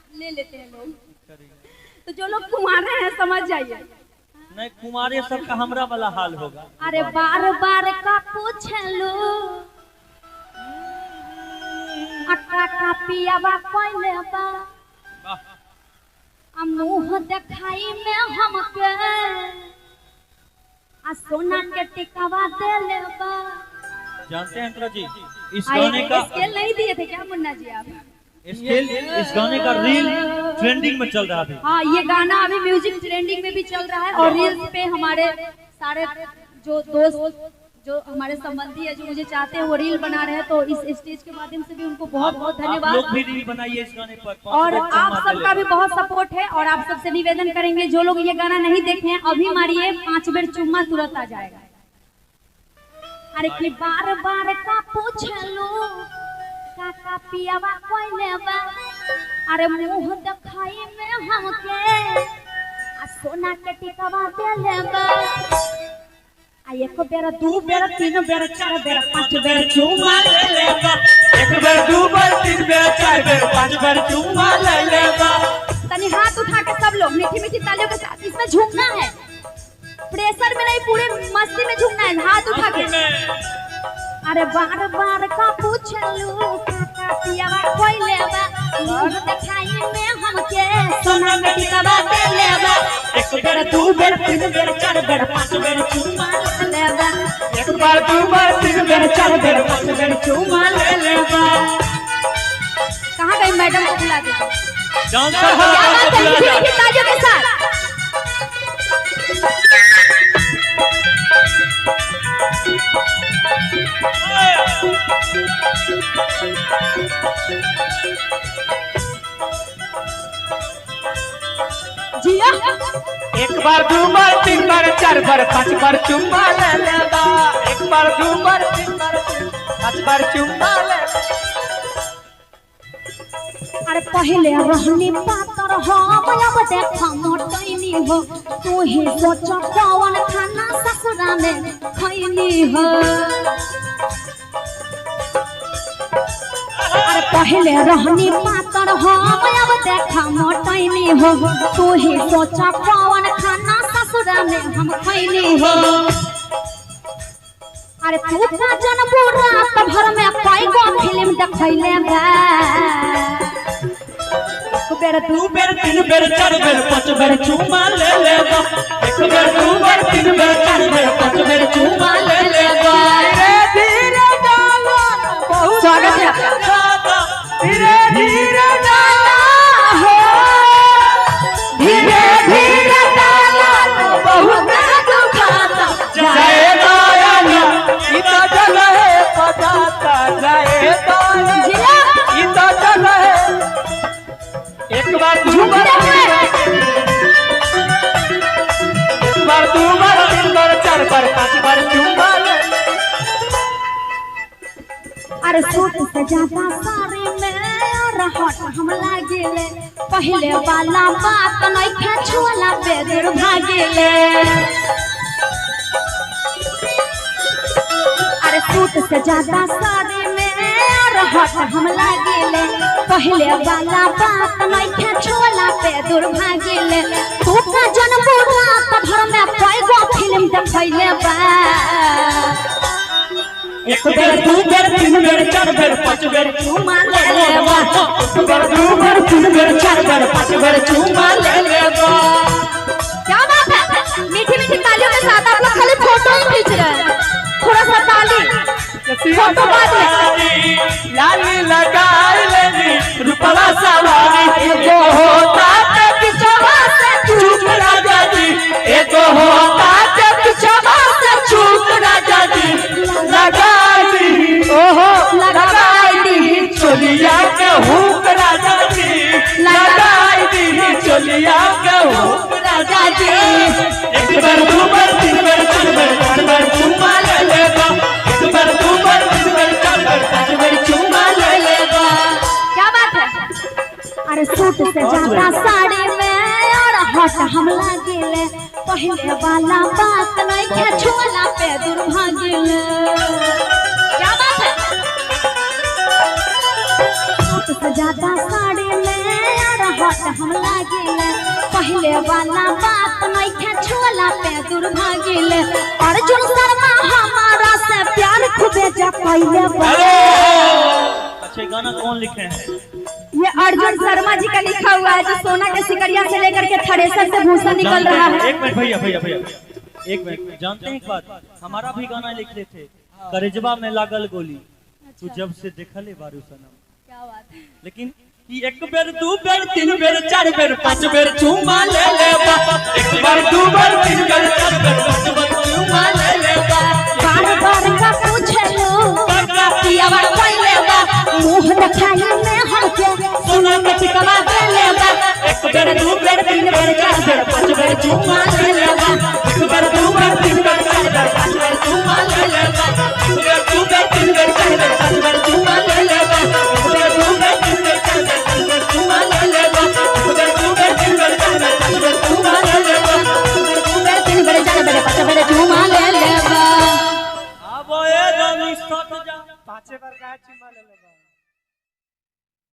ले लेते हैं लोग। तो जो लोग कुंवारे हैं समझ जाइए। नहीं कुंवारे सबका हमरा वाला हाल होगा। अरे बार बार का पूछ लो अक्का का पियावा कोइले बा आ मुंह देखाई में हमके आ सोना के टिकावा देले बा। जानते हैं अंतरा जी इस गाने का स्केल नहीं दिए थे क्या मुन्ना जी आप? स्केल इस गाने का रील ट्रेंडिंग में चल रहा है। हाँ ये गाना अभी म्यूजिक ट्रेंडिंग में भी चल रहा है और रील्स पे हमारे सारे जो दोस्त जो हमारे संबंधी है जो मुझे चाहते हैं वो रील बना रहे हैं, तो इस स्टेज के माध्यम से भी उनको बहुत बहुत धन्यवाद। लोग भी रील बनाइए इस गाने पर। और आप सबका भी बहुत सपोर्ट है और आप सबसे निवेदन करेंगे जो लोग ये गाना नहीं देखे हैं अभी मारिए 5 बेर चुम्मा तुरंत आ जाएगा। अरे कि बार बार का पूछ लो काका पियावा कोइले बा अरे मुंह देखाई में हमके आ सोना के टिकावा देले बा आ 1 बेर 2 बेर 3 बेर 4 बेर 5 बेर चुम्मा ले लेबा। 1 बेर 2 बेर 3 बेर 4 बेर 5 बेर चुम्मा ले लेबा। तनी हाथ उठा के सब लोग मीठी मीठी तालियों के साथ इसमें झूमना है, प्रेशर में नहीं पूरे मस्ती में झूमना है, हाथ उठा के। अरे बार बार का पूछ लू काका पियावा कोइले बा मुंह देखाई में हमके सोना के टिकावा देले बा। 1 बेर 2 बेर 3 बेर 4 बेर 5 बेर चुम्मा ले लेबा। 1 बार 2 बार 3 बेर 4 बेर 5 बेर चुम्मा ले लेबा। कहाँ गई मैडम को बुला दीजिए। डांसर तालियों के साथ। जिया 1 बार 2 बार 3 बार 4 बार 5 बार चुम्मा ले लेबा। 1 बार 2 बार 3 बार 5 बार चुम्मा ले। अरे पहले रहनी पातर हम अब देखा मोटैनी हो तू ही सोच कौन खाना ससुरा में खैनी हो। अरे पहले रहनी पातर हम अब देखा मोटैनी हो तू ही सोच कौन खाना ससुरा में हम खैनी हो। अरे तू का जनबू रात भर में कई गो फिल्म देखैले बा। 1 बेर 2 बेर 3 बेर 4 बेर 5 बेर चुम्मा ले लेबा। 1 बेर 2 बेर 3 बेर 4 बेर 5 बेर चुम्मा ले लेबा। धीरे धीरे डालो बहुत स्वागत है आपका। धीरे धीरे डालो हो धीरे धीरे डालो बहुत दुखाता जाए दाया इतना जगह है पजाता जाए दाया इतना जगह है। 1 बार 2 बार 1 बार 2 बार 3 बार 4 बार 5 बार चुम्मा ले। अरे सूट से ज्यादा साड़ी में और हट हम लागेले पहले वाला बात नहीं खा छुअला पे दूर भागेले। अरे सूट से ज्यादा साड़ी में और हट हम लागेले पहले वाला बात नहीं खा छुअला पे दूर भागेले। तू का जनबू रात भर में कई गो फिल्म देखैले बा। 1 बेर 2 बेर 3 बेर 4 बेर 5 बेर चुम्मा ले लेबा। 1 बेर 2 बेर 3 बेर 4 बेर 5 बेर चुम्मा ले लेबा। क्या बात है, मीठी मीठी तालियों के साथ आप लोग खाली फोटो ही खींच रहे हैं। थोड़ा सा ताली फोटो बाद में। लाली लगाई लेनी रूपवा सवारी एगो होता ते पिछवा से चुप राजा जी एगो होता ते पिछवा से चुप राजा जी लगाई दी ओहो लगाई दी चोलिया के हुक राजा जी लगाई दी चोलिया के हुक राजा जी। 1 बार 2 बार 3 बार 4 बार 5 बार चुम्मा ले लेबा। 1 बार 2 बार 3 बार 4 बार 5 बार चुम्मा ले लेबा। क्या बात है। अरे सूट से ज्यादा साड़ी में और हट हम लागेले पहले वाला बात नहीं खे छुअला पे दूर भागेले। क्या बात है। सूट से ज्यादा साड़ी में और हट हम लागिले पहले वाला बात नइखे छोला पे दुर्भागिले अर्जुन शर्मा हमारा से प्यार खूबे जतैले बा। अच्छा गाना कौन लिखे हैं? ये अर्जुन शर्मा जी का लिखा हुआ है जो सोना के सिकरिया से लेकर के थ्रेसर से भूसा निकल रहा है। एक मिनट भैया भैया भैया एक मिनट, जानते हैं एक बात, हमारा भी गाना लिख रहे थे करेजबा में लागल गोली तू जब से देखले बारू सनम। क्या बात है। लेकिन एक बेर दू बेर तीन बेर चार बेर पांच बेर चूमा ले ले बा। एक बार दू बेर तीन बेर चार बेर पांच बेर चूमा ले ले बा। बार बार का पूछलो पियावा पहिले बा मुंह देखाई में हमके सोना के टिकवा देले बा। एक बेर दू बेर तीन बेर चार बेर पांच बेर चूमा ले ले बा। एक बेर दू बेर तीन बेर चार बेर पांच बेर चूमा ले ले बा। एक बेर दू बेर तीन बेर चार बेर पांच बेर चूमा ले ले बा। एक बेर दू बेर तीन बेर चार बेर पांच बेर चूमा ले ले बा। एक बेर दू बेर तीन बेर चार बेर पांच बेर चूमा ले ले बा। दू बेर तीन बेर चार बेर पांच बेर चूमा ले ले बा। अब ए रानी सट जा पांचे बार का चुमा ले लेबा।